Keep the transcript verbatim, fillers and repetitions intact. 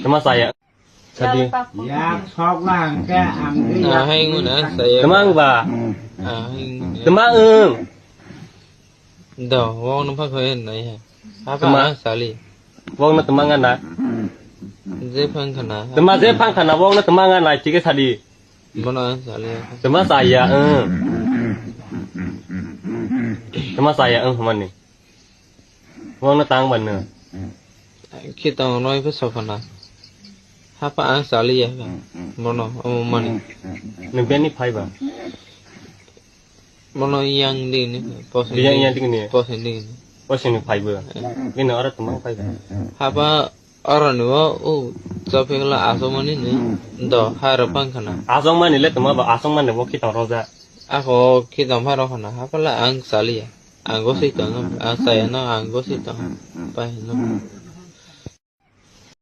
Tama saya. Sadi. Yak sok lang ke ang di. Ah, hai nguna saya. Tama ang ba. Ah, hai nguna. Tama ang. Do, wong no phak hoye nai ha. Apa Tama. Ang sali. Wong no tama nga na. Je phang khana. Tama je phang khana, wong no tama nga na, chike sadi. Bono ang sali. Tama saya, eh. Tama saya, eh, mani. Wong no tang ban no. Khitong roi phe sokhana. Hapa ang sali ya. Bono, omo mani. Nung beni phai ba. Bono yang di ni, posing Biyang di yang ni. Di ni. Posing di ni. Posing ni phai ba. Eh. Bini ora tama phai ba. Hapa ora ni wo, o, chopikla asomani ni. Do, haro pang khana. Asong mani le tama ba, asong mani bo khitong roja. Ako khitong phai rok khana. Hapa la ang sali ya. Ang gosi tong, ang saya no, ang gosi tong. Pai no.